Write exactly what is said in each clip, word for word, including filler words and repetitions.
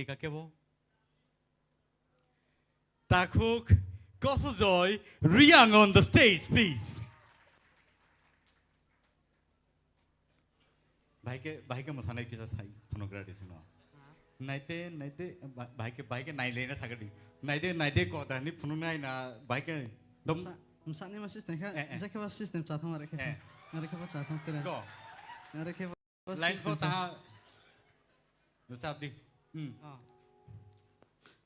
Eka kebo? Takhuk Kosojoy Riang on the stage, please. Bahai khe, bahai khe mwsanai kisa sai phunukgra di sino. Naite, naite, ba-, bahai khe, bahai khe nailaina sagadi. Naite, naite kota ni phunuknai na bahai khe dom- Msa-, msani ma system kha, Eh, eh. Jekhe ba system chathang are khe. Eh. Are khe ba chathang tere. Go. Are khe ba Line system four cha- taha. Rwchap di. Hmm. Ah.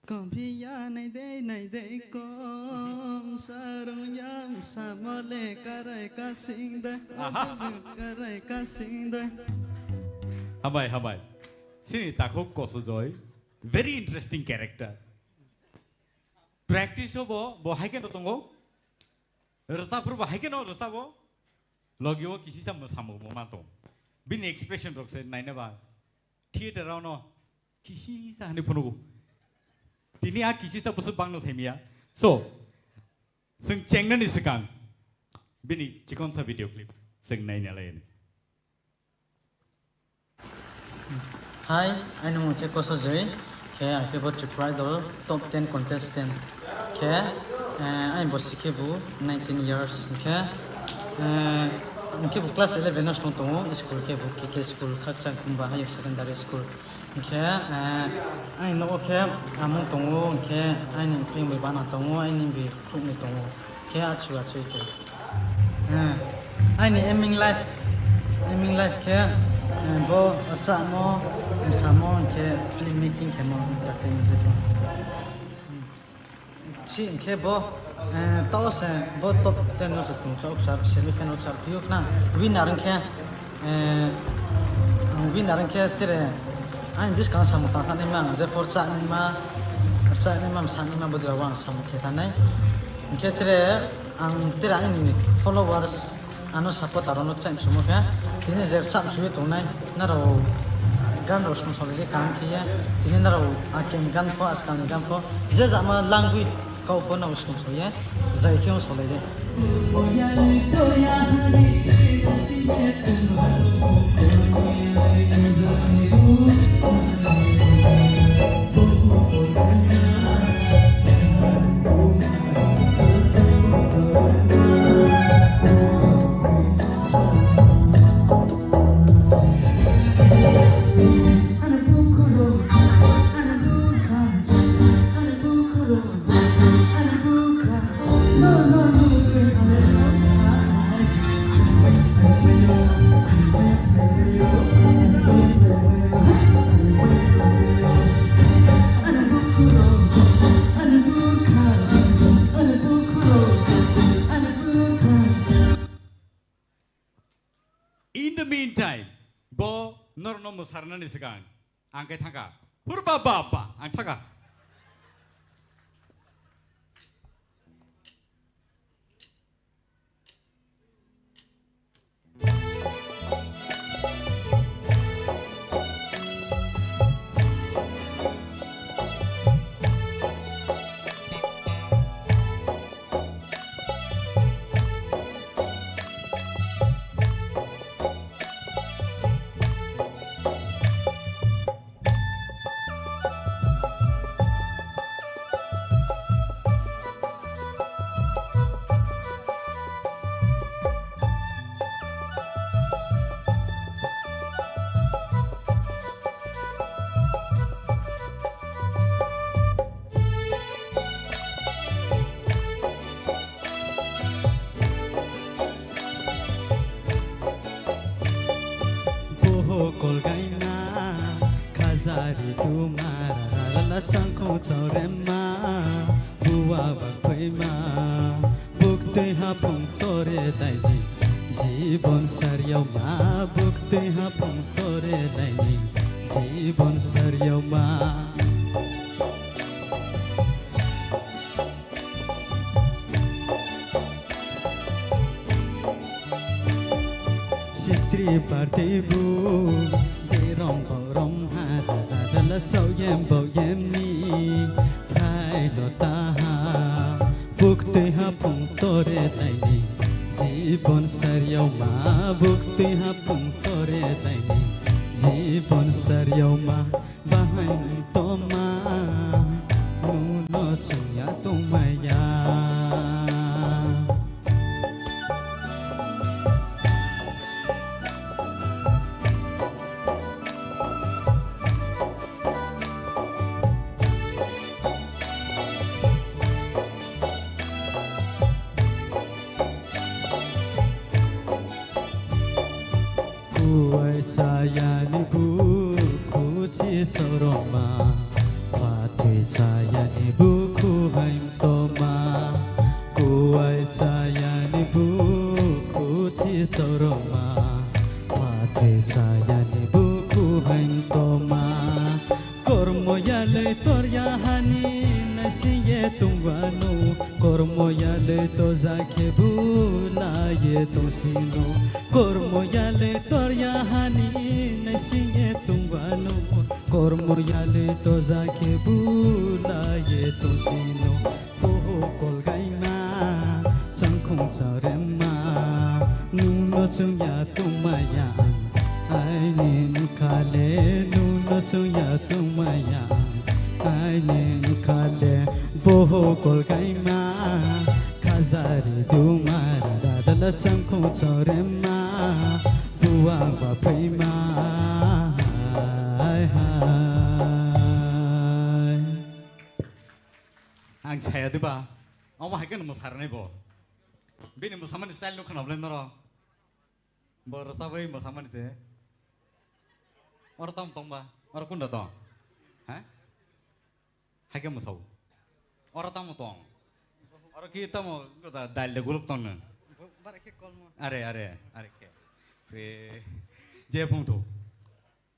Kom phiya naidei naidei kom sarung yang samole karai kasing dai. Aha. Karai kasing dai. Hambai, hambai. Sini Takhuk Kosojoy. Very interesting character. Practice o bo, bo hai khe no tongo. Rwchapru bo hai khe no rwchabo. Logi o kisisa mwsamo bo ma tong. Bini expression rok se naina ba. Theater o no kisisa hani phunugo. Tini a kisisa busu bangno saimia. So, chwng chengnani swkang bini chikonsa video clip chwng naina lai. Hi, ani mung khe Kosojoy, khe ang khe bo Tripura Idol top ten contestant khe, eh, ani bosi khe bo nineteen years khe, eh, ang khe bo class eleven no song tongo, school khe bo K K school, Khakchang Kumba Higher Secondary School. Hinkhe, eh, ani nogo khe amung tongo, hinkhe ani bwrwi bana tongo, ani bi khukni tongo, khe achu achu khe. Eh, ani aiming life, aiming life khe, eh, bo rwchapmo, mwsamo, hinkhe film making khemo, entertainment jebo. Si hinkhe bo, eh, to se bo top ten no se tong chok sar, semi final sar phiyok na winner hinkhe, eh, winner hinkhe tere ani bwskang samung tang thani ma, ang je por cha ni ma, cha ni ma, sa ni ma, bo jora ang samung khe thani. Hinkhe tere ang tere ani followers Ano support aro no chang sumo khe, tini je chang suyo tongnai, naro gan ro song song je kaham khe ye, tini naro akin gan pho, askan gan pho, je jama langwi kau pho no song song ye, jai khe song lai de. In the meantime, bo norno mwsarnani swkang ang khe thangkha. Hur ba ba ba, ang thangkha. Boho kolgaina, khajari tumara, lala changkong chaurema, buwa bakphaima, buktwi haphung tore daini, jibon saryauma, buktwi haphung tore daini, jibon saryauma. Sitri parti bu, dirong borom hara, dala chau yem bau yem ni, thai lo taha, buktwi haphung tore daini, jibon saryauma, buktwi haphung tore daini, Jibon sariyoma bahai toma, nuno chungya tongmaya. Kuwai chayani bukhu chi choroma, phathwi chayani bukhu haim toma. Kuwai chayani bukhu chi choroma, phathwi chayani bukhu haim toma. Kormo yalwi torya hani naisingye tongwano, kormo yalwi toja khe bulaye tongsino. Kormo yalwi torya hani naisingye tongwano, kormo yalwi toja khe bulaye tongsino. Boho kolgaima, changkhung chorema, nungno chungya tongmaya. Aini mkhale, nungno chungya tongmaya. Aini mkhale, boho kolgaima, khajari duma, dadala changkhung chorema, buwa baphaima. Hai, hai. Ang saya diba? Omo hai khe no mwsarnai bo. Bini mwsamani style no khwnabwlai noro. Bo rwchabwi mwsamani se. Oro tamo tongba? Oro kunda tong? Ha? Hai khe mwsao. Oro tamo tong? Oro ki tamo da dal de guluk tong no? Bara khe kolmo. Are, are, are khe. Pre je phung thu.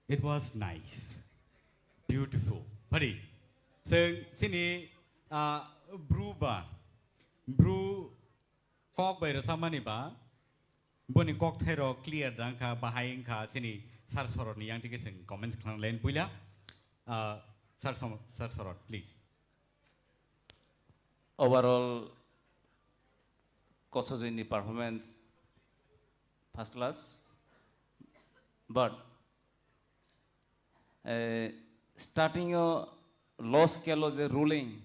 It was nice. Beautiful. Pari. Seng sini, ah, bru ba. Bru kok bai rwchapmani ba. Boni kok thairok clear da wngkha, bahai wngkha, sini Sir Sorot ni yang tike seng comments khwlanglen puila. Ah, Sir Som-, Sir Sorot, please. Overall, Kosojini performance first class, but, eh, starting o low scale o je rolling,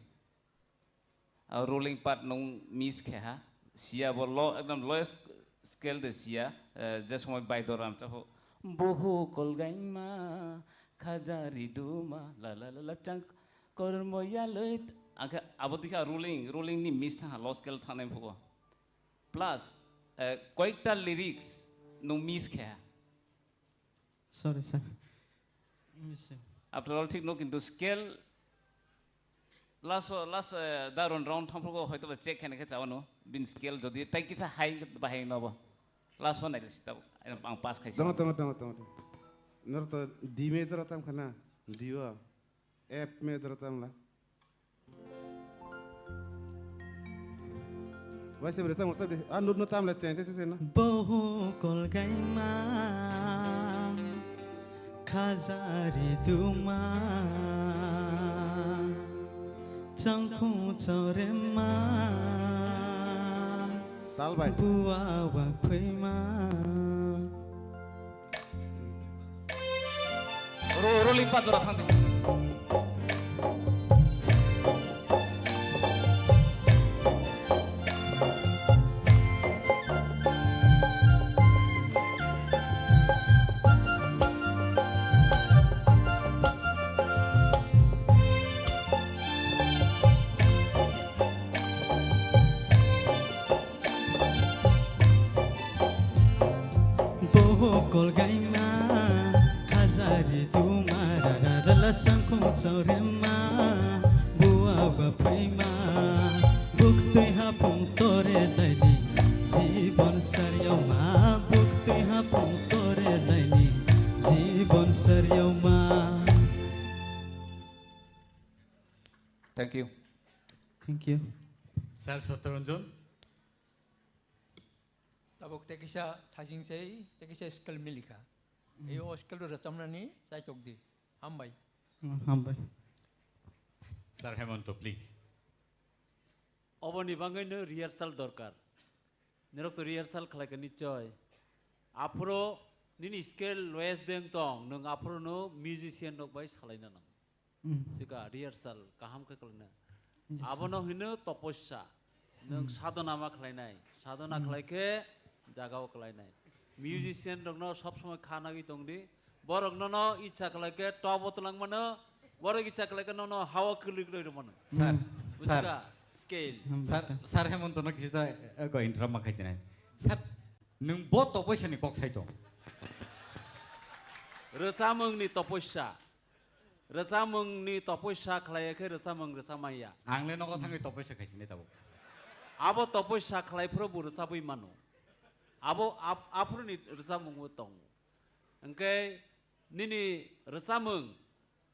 ah, rolling part nung miss khe ha, sia bo low, ekdom lowest scale de sia, eh, je somoi Baido Ramchapho, boho kolgaima, khaja riduma, la la la la chang, kormo yaloi, angkhe abo dikha rolling, rolling ni miss thang ha, low scale thangnai phugo. Plus, eh, koyekta lyrics nung miss khe ha. Sorry, sir. Miss, sir. After all, thik no, kintu scale last, last, eh, da round, round thang phugo hoyto ba check khe na khe chawano, bin scale jodi tai kisa high bahai no bo. Last one nailesi tabuk. Ang pass khaisi. Tongo, tongo, tongo, tongo, tongo. Nor to D major tam khana, D o. F major tam la. Waisa bere chang chang de. Ah, nut nut tam la chang chang chang na. Boho kolgaima khajari duma changkhung chorema. Tal bai. Buwa wak phaima. Ro, ro, limpa jora thang di. Boho kolgaima, khajari duma, rara rala changkhung chorema, buwa ba phaima, buktwi hapung tore laini, jibon sariyoma, buktwi hapung tore laini, jibon sariyoma. Thank you. Thank you. Sir Satyaranjan. Tabuk tekisa thajing sei, tekisa skill milikha. Mm. Ei o skill ro rwchapnani chaitok di. Hambai. Mm, hambai. Sir Hemanto, please. Oboni bagwi no rehearsal dorkar. Norok to rehearsal khlai kha nichoi. Aphuru Nini scale lowest deng tong, nwng aphuru no musician rok bai salaina nang. Hmm. Sika rehearsal kaham khe khlaina. Yes, sir. Abono hino toposya. Nwng Hmm. sadhona ma khlainai. Sadhona Hmm. khlai khe jagao khlainai. Musician rokno sob somoi kha nagwi tongdi. Borok nono icha khlai khe top o twlang mano. Borok icha khlai khe nono hao kwlwi kwlwi rw mano. Sir, Hmm. sir. Bujiga? Scale. Hmm, Sir, sir. Sir Hemonto no kisa, eh, ko interrupt ma khaijinai. Sir, nwng bo toposya ni kok sai tong. Rwchapmung ni toposya. Rwchapmung ni toposya khlai khe rwchapmung rwchap maya. Ang le nogo thangwi toposya khaijinai tabuk. Abo toposya khlai phuru bo rwchapwi mano. Abo ap-, aphuru ni rwchapmung bo tongo. Hwnkhe nini rwchapmung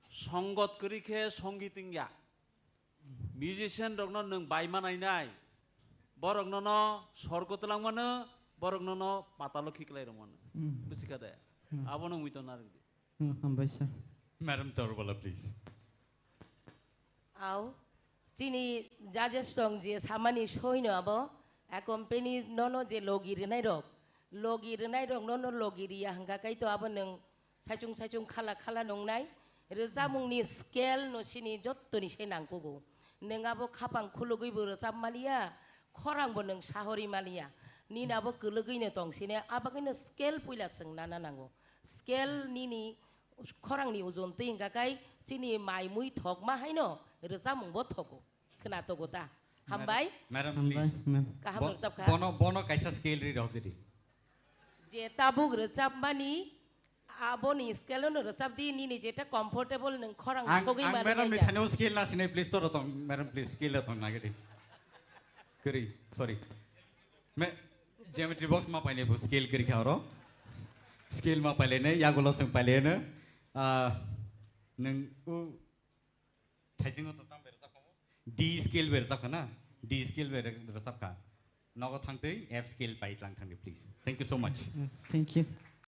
songot kwrwi khe songit wngya. Musician rokno nwng bai ma nainai. Borok nono sorgo twlang mano, borok nono patalo khiklai rw mano. Hmm. Buji kha de? Hmm. Abono mui to narwk di. Hmm, hambai sir. Madam Torbala, please. Au, chini judges tong je samani soino abo, a company nono je logi rwnai rok, logi rwnai rok nono logi riya hwnkha kai to abo nwng saichung saichung khala khala nungnai. Rwchapmung ni scale no sini jottoni se nangkugo. Nwng abo khapang khulugwi bo rwchap maliya, khorang bo nwng sahori maliya. Nini abo kwlwgwi no tong sini, abagwi no scale puila swng nana nango. Scale nini khorangni ojon twi hwnka kai chini mai mui thokma haino rwchapmung bo thogo. Khna togo ta? Hambai. Madam, Hambai, please. Ma'am. Kaham Bo-, rwchap kha. Bono, bono kaisa scale ri rw jedi. Je tabuk rwchapmani, aboni scale no rwchap di, nini jeta comfortable nwng khorang Ang, sogwi ang mani madam ni jai ja. Thani o scale na sinai, please, to rotong, madam, please, scale rotong nagedi. Kiri, sorry. Me, geometry box ma paine phu scale kiri kha oro. Scale ma paile ne, yagulo sung paile ne. Ah, nwng u Thaising o to tam berajak kha mo? D scale berajak kha na? D scale berajak kha. Nogo thangtwi F scale pai tlang thangdi, please. Thank you so much. Mm, thank you.